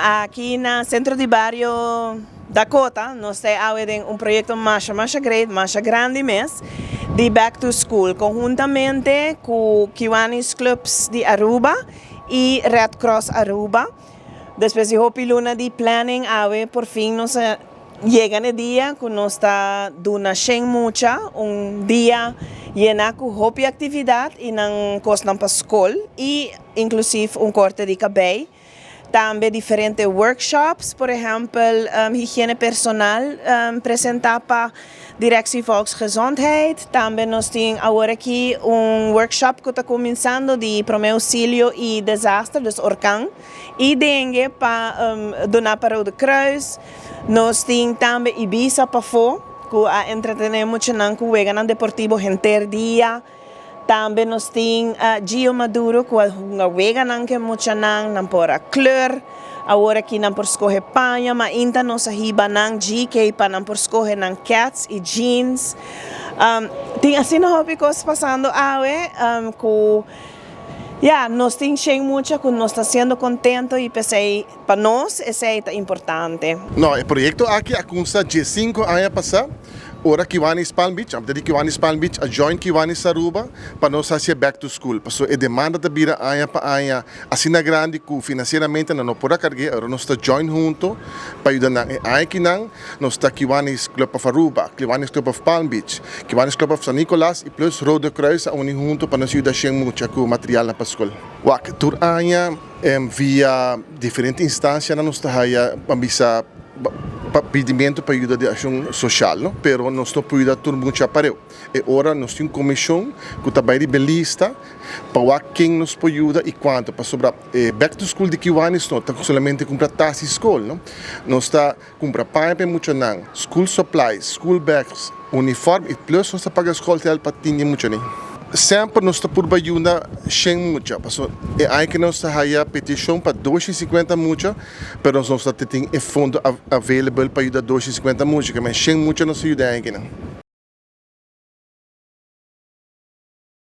Aki na Centro di Bario Dakota nos ta awe den un proyecto masha masha great, masha grandi mes di Back to School conhuntamente cu Kiwanis Clubs di Aruba y Red Cross Aruba. Despues di hopi luna di planning, awe por fin nos a yega e dia cu nos ta duna 100 mucha un dia yena cu hopi actividad y nan cosnan pa scol y inclusive un corte di cabey. Tambe diferente workshops, por ehempel, higiene personal presenta pa Directie Volksgezondheid. Tambe nos tin awor aki un workshop cu ta cuminsando di prome auxilio y desaster, dus orkan y dengue pa duna pa Rode Kruis. Nos tin tambe Ibisa pafo, cu a entretene muchanan cu weganan deportivo henter dia. Tambe nos tin Gio Maduro cu a hunga weganan cu muchanan, nan por a kleur. Awor aki nan por scoge paña, mainta nos a hiba nan GK pa nan por scoge nan keds y jeans. Tin asina hopi cos pasando awe cu ja, nos tin 100 mucha cu nos ta siendo contento y pesey pa nos esey ta importante. No, e proyecto aki a cuminsa 5 aña pasa. Ora Kiwanis Palm Beach, antes di Kiwanis Palm Beach, a join Kiwanis Aruba pa nos haci back to school. Paso e demanda ta bira aña pa aña asina grandi cu financieramente no por a carga, awor nos ta join hunto pa yuda nan. E aña akinan nos ta Kiwanis Club of Aruba, Kiwanis Club of Palm Beach, Kiwanis Club of San Nicolas y plus Rode Kruis a uni hunto pa nos yuda 100 mucha cu material pa scol. Wak, tur aña via diferente instancia nos ta haya bisa pa pedimento pa ayuda di accion social, no? Pero nos no por yuda tur mucha pareu. E ora nos tin un comision cu ta bay riba lista pa wak ken nos por yuda y cuanto. Pasobra back to school di Kiwanis no ta solamente cumpra tas di scol, no? Nos ta cumpra paña pa muchanan, school supplies, school bags, uniform y plus nos ta paga schoolgeld pa tin di muchanan. Semper nos ta purba yuda 100 mucha. Paso e aña cu nos ta haya peticion pa 250 mucha, pero nos no tin e fondo available pa yuda 250 mucha. Mas 100 mucha nos ta yuda aki.